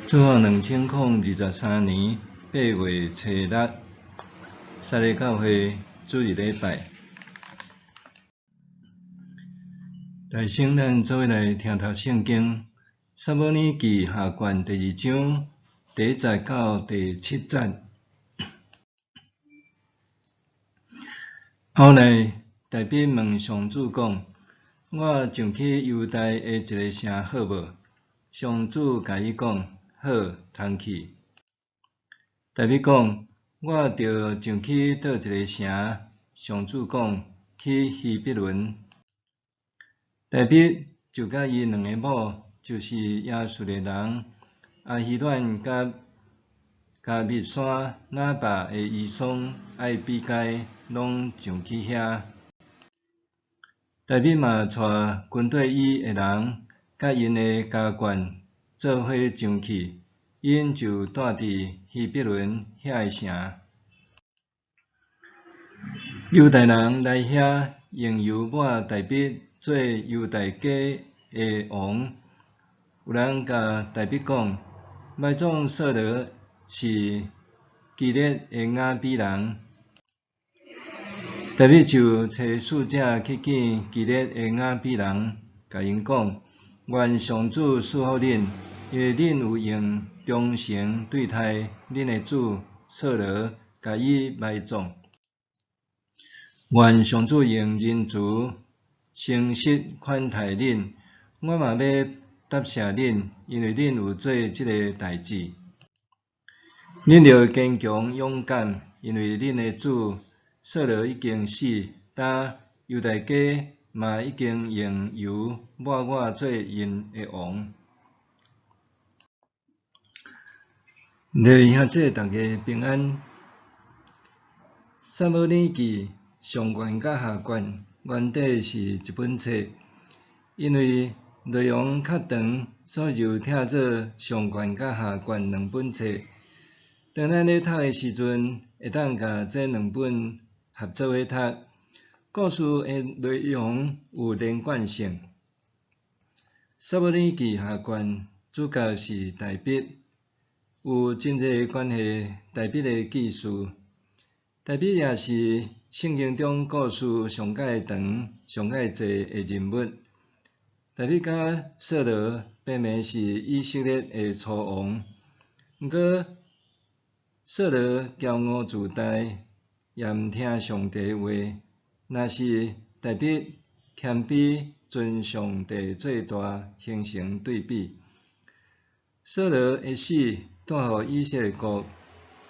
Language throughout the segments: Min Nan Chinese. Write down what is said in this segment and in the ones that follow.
主後2023年8月初六，撒勒教會主日禮拜。大先咱做伙來聽讀聖經，撒母耳記下卷第二章第一節到第七節。後來，大衛問上主講：我上去猶大的一个城好無？上主共伊講：好，通去。大衛講：我著上去佗一个城？上主講：去希伯崙。大衛就佮伊兩个某，就是耶斯列人亞希暖佮迦密山拿巴的遺孀艾比該，攏上去遐。大衛嘛帶軍隊以的人佮𪜶的家眷做伙上去，𪜶就住佇希伯崙遐个城。猶大人來遐，用油抹大衛做猶大家的王。有人共大衛講：埋葬掃羅是基列的雅比人。大衛就差使者去見基列的雅比人，共𪜶講：願上主賜福恁，因為恁有用忠誠對待恁的主掃羅，共伊埋葬。願上主用仁慈、誠實款待恁，我嘛欲答謝恁，因為恁有做這个代誌。恁著堅強勇敢，因為恁的主掃羅已經死，今猶大家嘛已經用油抹我做𪜶的王。各位兄弟，大家平安。撒母耳記上卷佮下卷原底是一本冊，因為內容較長，所以就拆做上卷佮下卷兩本冊。當咱咧讀的時陣，會當共這兩本合做伙讀，故事的內容有連貫性。撒母耳記下卷主角是大衛，有真濟關係大衛的記事。大衛也是聖經中故事上蓋長、上蓋濟的人物。大衛佮掃羅明明是以色列的初王，毋過掃羅驕傲自大，也毋聽上帝話。若是大衛謙卑尊上帝做大，形成對比。掃羅的死帶予以色列國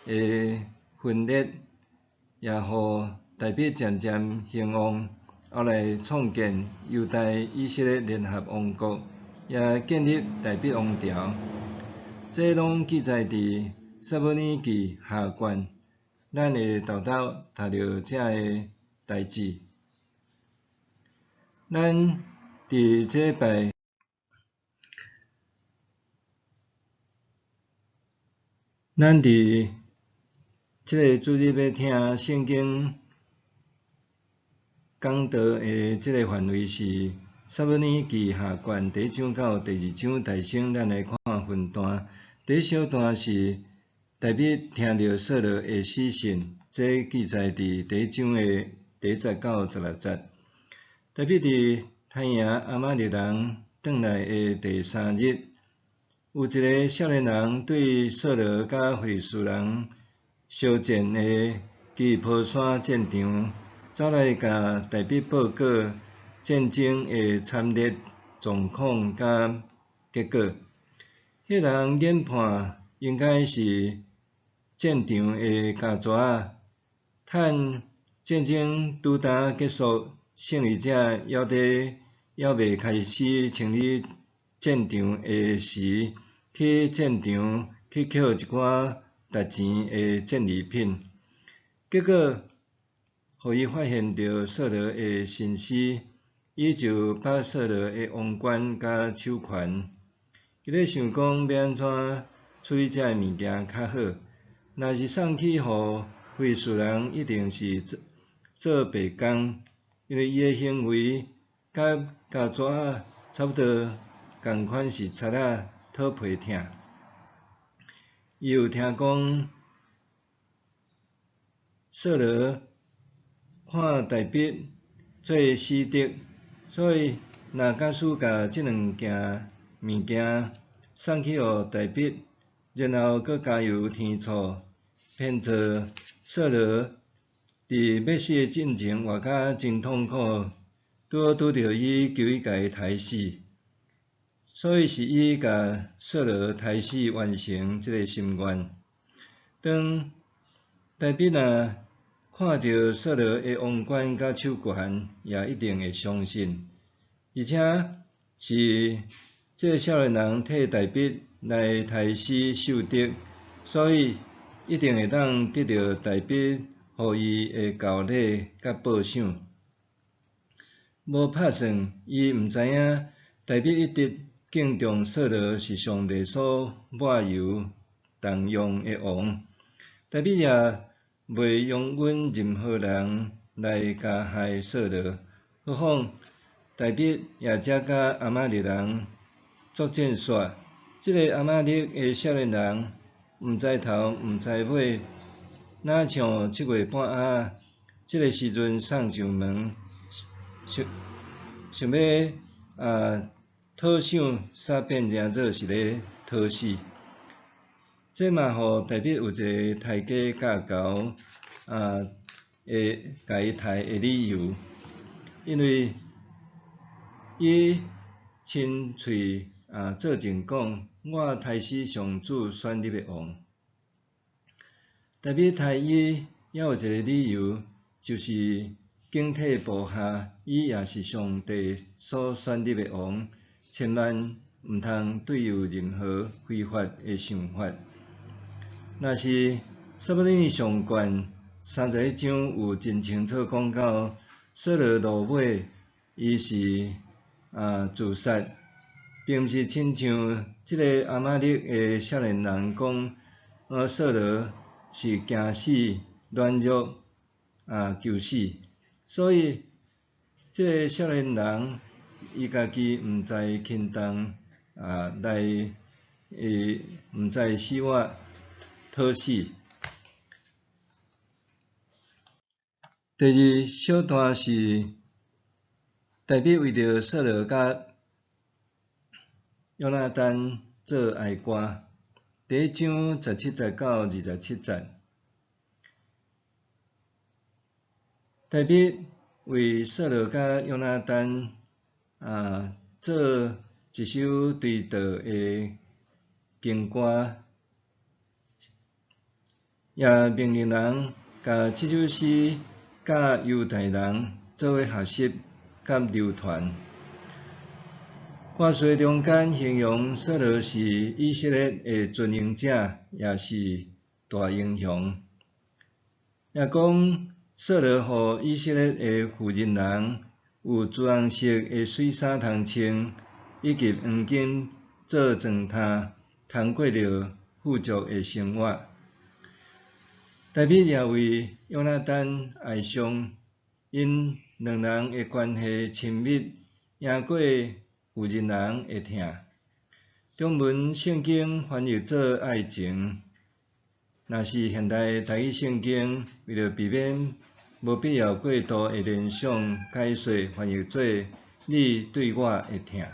的分裂，也予大衛漸漸興旺，後來創建猶大以色列聯合王國，也建立大衛王朝。這攏記載佇撒母耳記下卷，咱會沓沓讀著這个代誌。咱佇這擺，咱佇這个主日欲聽聖經講道的這个範圍是撒母耳記下卷第一章到第二章，大先咱來看分段。第一小段是大衛聽著掃羅的死訊，這記載佇第一章的第一節到十六節。大衛佇殺贏亞瑪力人轉來的第三日，有一个少年人對掃羅佮非利士人相戰的基利波山戰場，走來共大衛報告戰爭的慘烈狀況佮結果。彼人研判應該是戰場的家蛇，趁戰爭拄焦結束，勝利者猶未開始清理戰場的時，去戰場去抾一寡值錢的戰利品，結果予伊發現著掃羅的身屍，伊就拔掃羅的王冠佮手環。伊咧想講欲按怎處理這个物件較好，若是送去予非利士人，一定是做白工，因為伊的行為佮家蛇仔差不多仝款是賊仔討皮疼。伊有聽講掃羅看大衛做死敵，所以若假使共這兩件物件送去予大衛，然後閣加油添醋，變做掃羅佇欲死的進前活甲真痛苦，拄好拄著伊求伊共伊刣死，所以是伊共掃羅刣死完成這个心願。當大衛若看著掃羅的王冠佮手權，也一定會相信。而且是這个少年人替大衛來刣死仇敵，所以一定會當得著大衛予伊的厚禮佮報賞。無拍算，伊毋知影大衛一直敬重掃羅是上帝所抹油重用的王。大衛也袂容允任何人來加害掃羅，何況大衛也才佮亞瑪力人作戰煞，這个亞瑪力的少年人毋知頭毋知尾，哪像7月半仔這个時陣送上門，想想欲討賞，煞變成做是咧討死。這嘛予大衛有一个刣雞咬猴會共伊刣的理由，因為伊親喙做證講，我刣死上主選立的王。大衛刣伊猶有一个理由，就是警惕部下，伊也是上帝所選立的王，千萬毋通對伊有任何非法的想法。若是撒母耳上卷31章有真清楚講到，掃羅落尾伊是自殺，並毋是親像這个亞瑪力的少年人講，掃羅是驚死軟弱求死，所以這个少年人伊家己毋知輕重來毋知死活討死。第二小段是大衛為著掃羅佮約拿單做哀歌，第一章17節到27節。大衛為掃羅佮約拿單做一首追悼的經歌，也命令人共這首詩佮猶太人做伙學習佮流傳。歌詞中間形容掃羅是以色列的尊榮者，也是大英雄。也講掃羅予以色列的婦人人有朱紅色的水衫通穿，以及黃金做床榻，通過著富足的生活。大衛也為約拿單哀傷，𪜶兩人的關係親密，贏過婦人人的疼。中文聖經翻譯做愛情，若是現代台語聖經，為著避免無必要過度的聯想解說，翻譯做你對我的疼。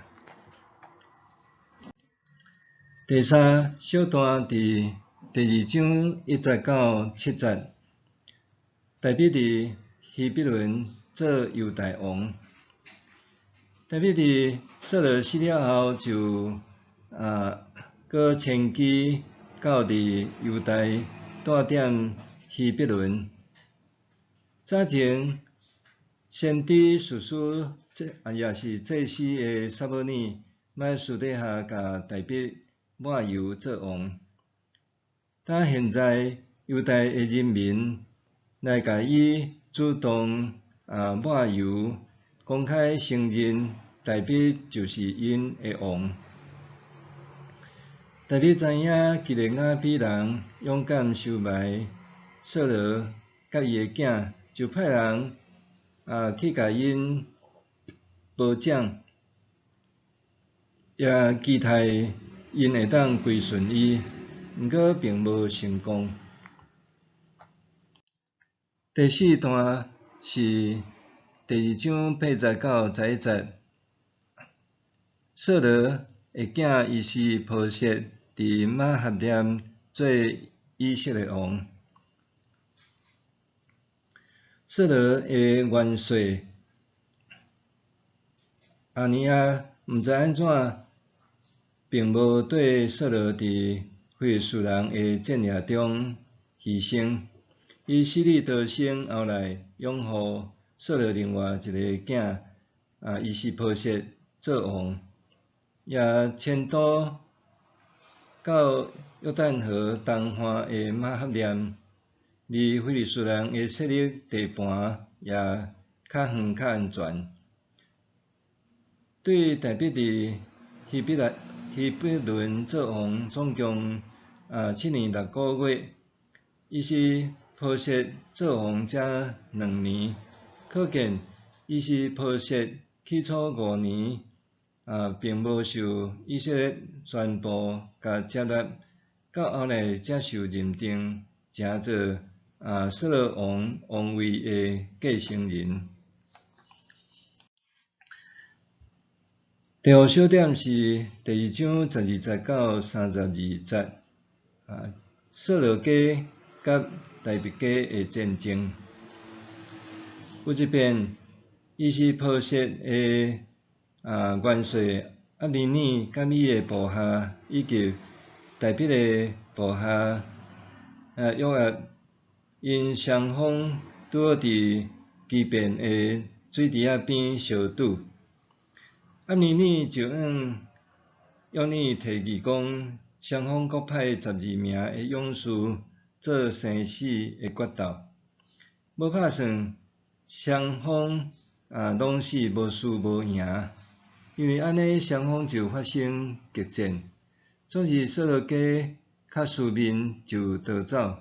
第三小段佇第二章1節到7節，大衛佇希伯崙做猶大王。大衛佇掃羅死了後，就閣遷居到佇猶大帶點希伯崙。早前先知士師，也是祭司的撒母耳，捌私底下共大衛抹油做王。但現在猶大的人民來共伊主動抹油，公開承認大衛就是𪜶的王。大衛知影基列雅比人勇敢收埋掃羅佮伊的囝，就派人去共𪜶保獎，也期待𪜶會當歸順伊。毋過並無成功。第四段是第二章八節到十一節，掃羅的囝伊施波設佇瑪哈念做以色列王。掃羅的元帥亞尼亞毋知按怎，並無綴掃羅佇非利士人的戰役中犧牲。伊死裡逃生，後來養予掃羅另外一个囝伊施波設做王，也遷都到約旦河東岸的瑪哈念，離非利士人的勢力地盤也較遠較安全。對大衛佇希伯崙做王，總共7年6個月，伊施波設做王才2年，可見伊施波設起初5年並無受以色列全部共接納，到後來才受認定，成做掃羅王王位的繼承人。第五小點是第二章十二節到32節，掃羅家佮大衛家的戰爭。有一遍，伊施波設的元帥押尼珥佮伊的部下，以及大衛的部下約押，𪜶雙方拄好佇基遍的水池仔邊相拄。押尼珥就向約珥提議講，雙方各派12名的勇士做生死的決鬥。無拍算，雙方攏是無輸無贏，因為按呢雙方就發生激戰，總是掃羅家較輸面就逃走。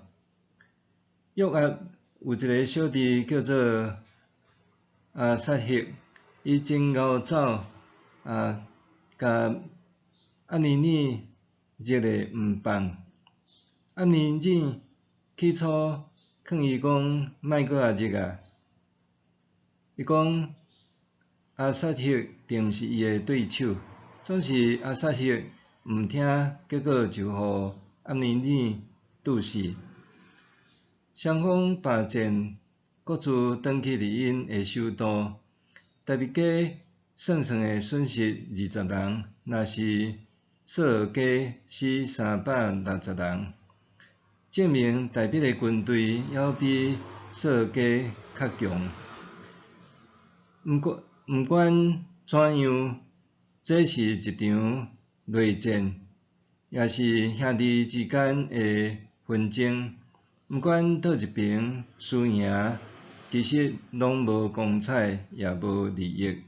約押有一个小弟叫做亞撒黑，伊真𠢕走，共押尼珥熱咧毋放。押尼珥起初勸伊講莫閣仔熱啊，伊講亞撒黑並毋是伊的對手，總是亞撒黑毋聽，結果就予押尼珥處死。雙方罷戰，各自轉去佇𪜶的首都。大衛家算算的損失20人，若是掃羅家死360人，證明大衛的軍隊猶比掃羅家較強。毋管怎樣，這是一場內戰，也是兄弟之間的紛爭。毋管佗一爿輸贏，其實攏無光彩，也無利益。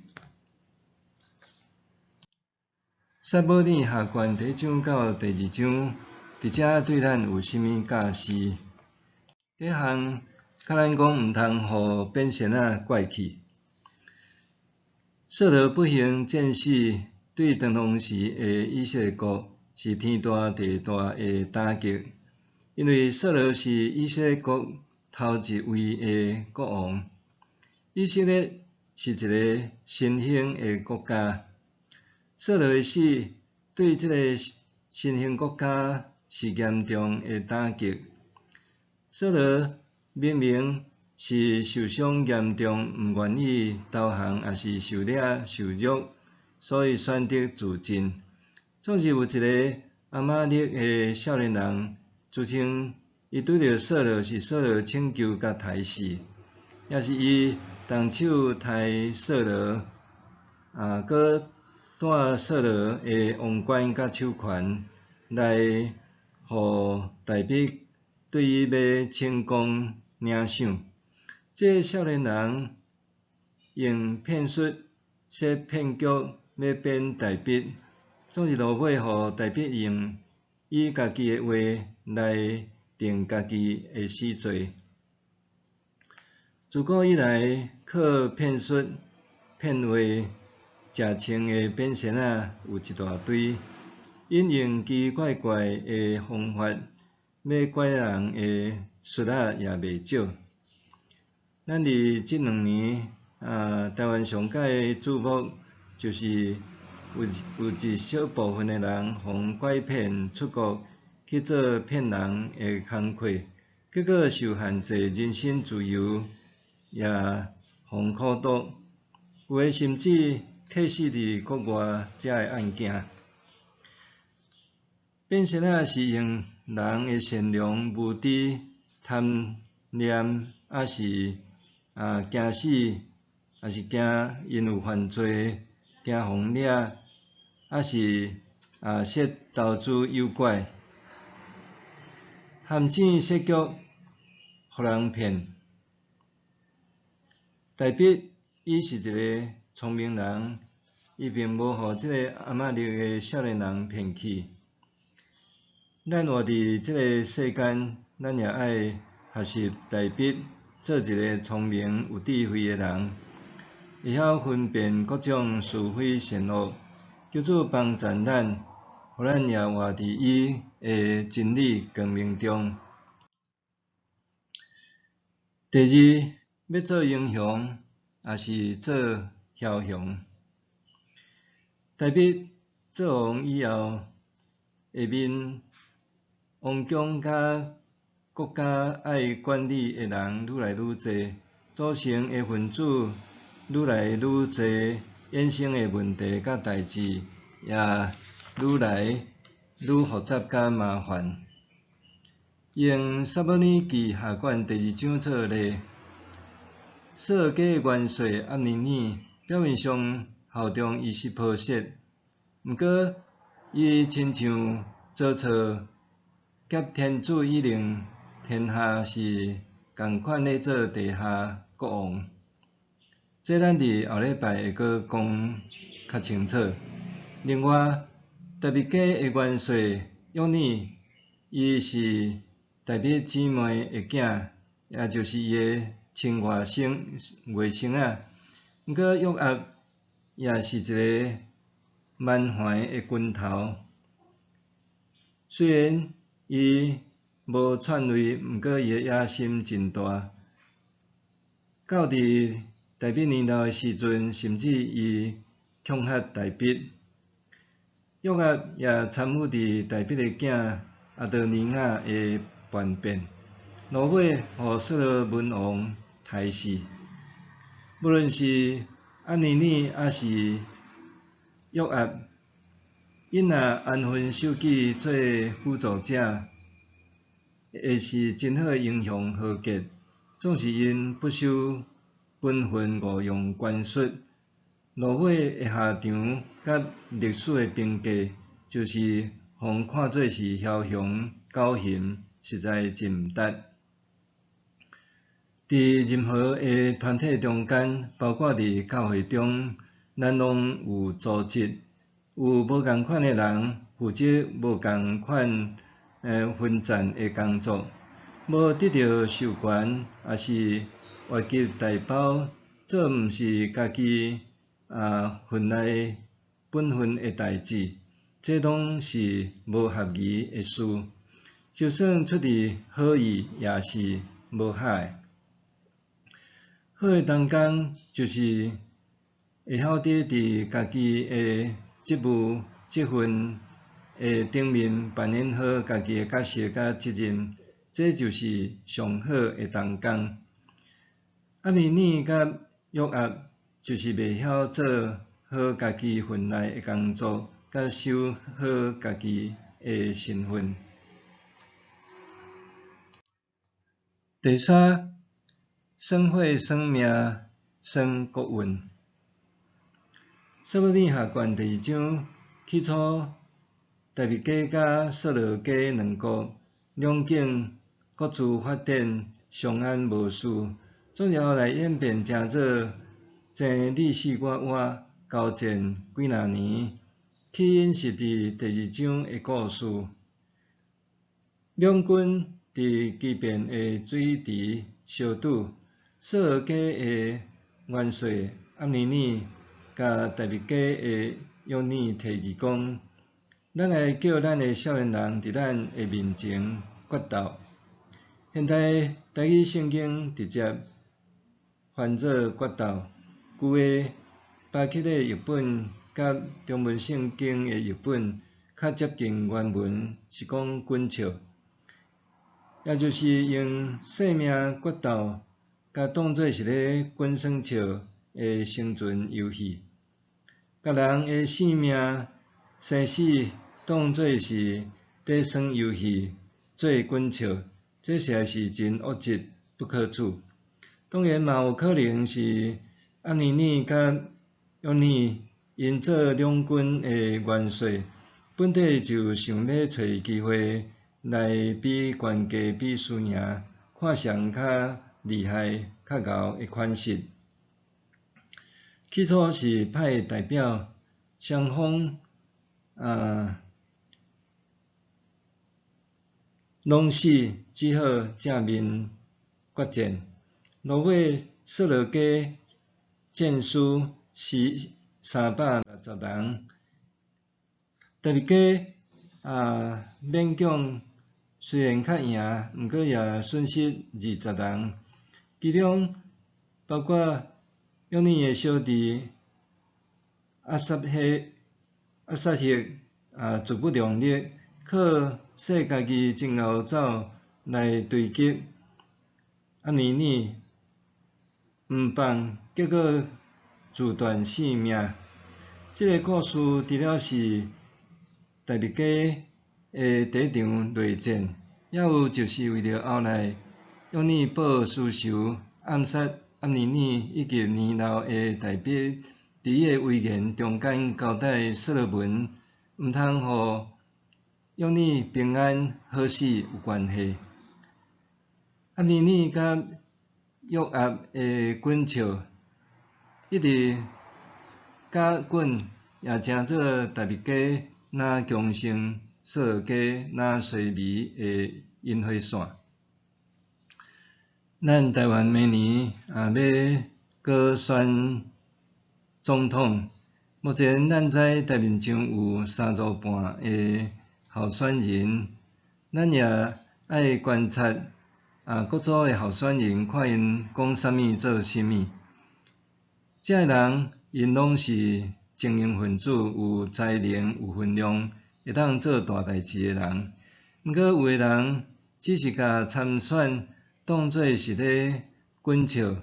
撒母耳下卷第一章到第二章，佇遮對咱有啥物教示？第一項，教咱講毋通予扁仙仔怪去。掃羅不幸戰死，對當時的以色列國是天大地大的打擊，因為掃羅是以色列國頭一位的國王。以色列是一个新興的國家，掃羅的死對這个新興國家是嚴重的打擊。掃羅明明是受傷嚴重，毋願意投降，抑是受掠受辱，所以選擇自盡。總是有一个亞瑪力的少年人，自稱伊拄著掃羅是掃羅拯救共刣死，也是伊動手刣掃羅，閣帶掃羅的王冠佮手環來予大衛對伊欲請功領賞。這个少年人用騙術設騙局欲貶大衛，總是落尾予大衛用伊家己的話來定家己的死罪。自古以來，靠騙術、騙話、食穿的扁仙仔有一大堆。𪜶用奇奇怪怪的方法，欲拐人的術仔也袂少。咱佇這兩年啊，台灣上蓋矚目就是有一小部分的人予拐騙出國去做騙人的工課，結果受限制人身自由，也予苦毒，有的甚至客死佇國外遮的案件。變仙仔是用人的善良、無知、貪念，抑是驚死，抑是驚𪜶有犯罪，驚予掠，抑是設投資誘拐，陷阱設局，予人騙。大衛伊是一个聰明人，伊並無予這个亞瑪力的少年人騙去。咱活佇這个世間，咱也愛學習大衛，做一个聰明有智慧的人，會曉分辨各種是非善惡。求主幫贊咱，予咱也活佇伊的真理光明中。第二，欲做英雄，抑是做梟雄？大衛做王以後，下面王宮佮國家愛管理的人愈來愈濟，組成的分子愈來愈濟，衍生的問題佮代誌也愈來愈複雜佮麻煩。用撒母耳記下卷第二章做例，掃羅家的元帥暗尼耳表面上效忠伊施波設，毋過伊親像做錯挾天子以令天下是仝款咧做地下國王。這咱佇後禮拜會閣講較清楚。另外，大衛家的元帥約耳，伊是大衛姊妹的囝，也就是伊的親外甥外甥仔。毋過約押也是一个蠻橫的拳頭，雖然伊無篡位，毋過伊的野心真大。到佇大衛年老的時陣，甚至伊恐嚇大衛。約押也參與佇大衛的囝亞多尼雅的叛變，落尾予所羅門王刣死。無論是暗尼耳抑是約押，𪜶若安分守己做輔助者，會是真好的英雄豪傑。總是𪜶不守本分，誤用權術，落尾的下場佮歷史的評價，就是予人看做是梟雄狗熊，實在真毋值。佇任何的團體中間，包括佇教會中，咱攏有組織，有無仝款的人負責無仝款分擔的工作，無得著授權，抑是越級代包，做毋是家己分內本分的代誌，這攏是無合宜的事。就算出自好意，也是無合的。好的同工就是會曉得佇家己的職務、職份的頂面扮演好家己的角色佮責任，這就是上好的同工。暗尼耳佮約押就是袂曉做好家己分內的工作，佮守好家己的身份。第三，算歲算命算國運。撒母耳下卷第二章，起初大衛家佮掃羅家兩國兩境各自發展，相安無事。總是後來演變成做爭你死我活，交戰幾若年。起因是佇第二章的故事。兩軍佇基遍的水池相拄，掃羅家的元帥暗尼耳共大衛家的約耳提議講，咱來叫咱的少年人佇咱的面前決鬥。現代台語聖經直接翻做決鬥，舊的巴克禮譯本佮中文聖經的譯本較接近原文，是講滾笑，也就是用性命決鬥，共當做是咧滾耍笑的生存遊戲，共人的性命生死當做是佇耍遊戲，做滾笑，這實在是真惡質不可取。當然嘛有可能是暗尼耳佮約耳𪜶做兩軍的元帥，本底就想欲揣機會來比懸低、比輸贏，看誰較厲害、較𠢕的款式。起初是派代表，雙方攏死，只好正面決戰。落尾掃羅家戰輸是360人，大衛家勉強雖然較贏，毋過也損失20人，其中包括約耳的小弟押撒煦，押撒煦自不量力，靠勢家己真𠢕走來追擊暗尼耳，毋放，結果自斷性命。這个故事除了是大衛家的第一場內戰，猶有就是為著後來約耳報私仇，暗殺暗尼耳以及年老的大衛，佇伊的遺言中間交代所羅門毋通予約耳平安好死有關係。暗尼耳佮約押的滾笑，一直加滾，也成做大衛家若強盛，掃羅家若衰微的引火線。咱台灣明年欲閣選總統，目前咱知台面上有三組半的候選人，咱也愛觀察各組的候選人，看𪜶講啥物做啥物。這个人𪜶攏是精英分子，有才能、有份量，會當做大代誌的人。毋過有的人只是共參選當做是咧滾笑，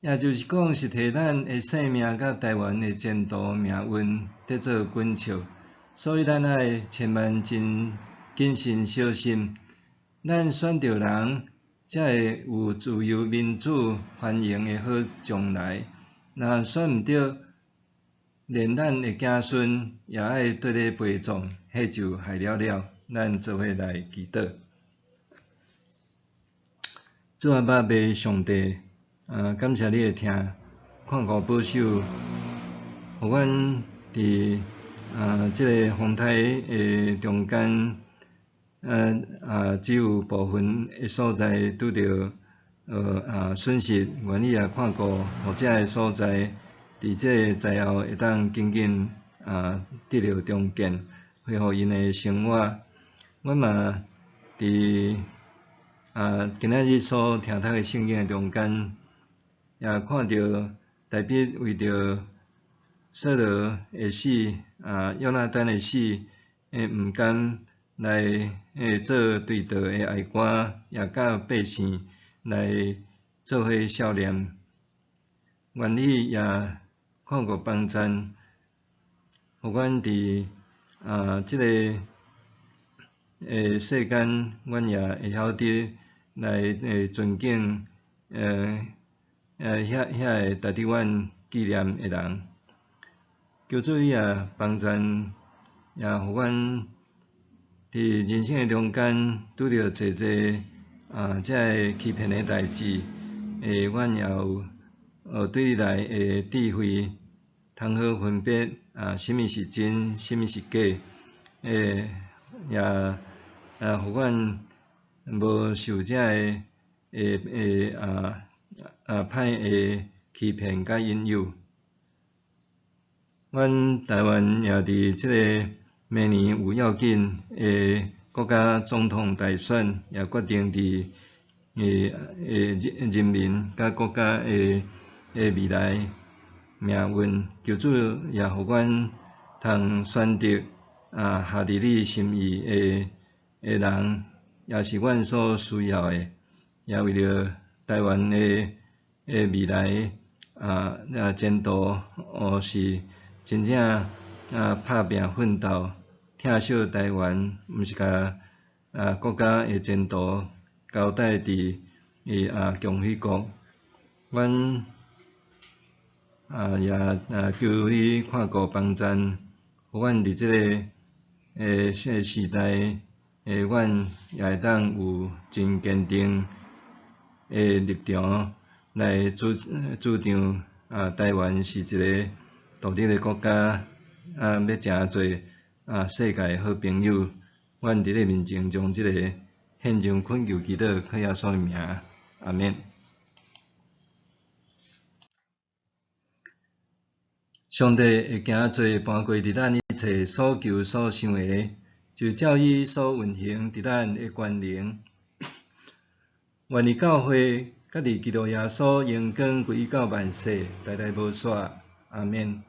也就是講是提咱的性命佮台灣的前途命運佇做滾笑。所以咱愛千萬真謹慎小心，咱選著人才會有自由民主繁榮的好將來。若選毋著，連咱的子孫也愛綴咧陪葬，彼就害了了。咱做伙來祈禱。主阿爸父上帝，感謝你的疼，看顧保守，予阮佇這个風颱的中間，只有部分的所在拄著損失，願你也看顧，予這个所在佇這个災後會當緊緊得著重建，恢復𪜶的生活。阮嘛佇今仔日所聽讀的聖經的中間，也看著大衛為著掃羅的死，約拿單的死，會毋甘來做追悼的哀歌，也佮百姓來做伙悼念。願你也看顧幫贊，予阮佇這个世間，阮也會曉得來尊敬遐個值得阮紀念的人。求主你也幫贊，也予阮佇人生的中間拄著濟濟這个欺騙的代誌，阮也有對你來的智慧，通好分別啥物是真，啥物是假，也予阮無受這个歹的欺騙佮引誘。阮台灣也佇這个明年有要緊的國家總統大選，也決定佇人民佮國家的未來命運。求主也予阮通選擇合佇你心意的人，也是阮所需要的。也為著台灣的未來前途，是真正拍拚奮鬥，疼惜台灣，毋是共國家的前途交代佇共匪國。阮也求你看顧幫贊，予阮佇這个時代，阮也會當有真堅定的立場來主張台灣是一个獨立的國家，欲成做世界的好朋友。阮佇你面前將這个獻上懇求祈禱，靠耶穌的名，阿們。上帝會行做盤過佇咱一切所求所想的，就照伊所運行佇咱的權能。願伊教會佮佇基督耶穌榮光歸到萬世，代代無煞。阿們。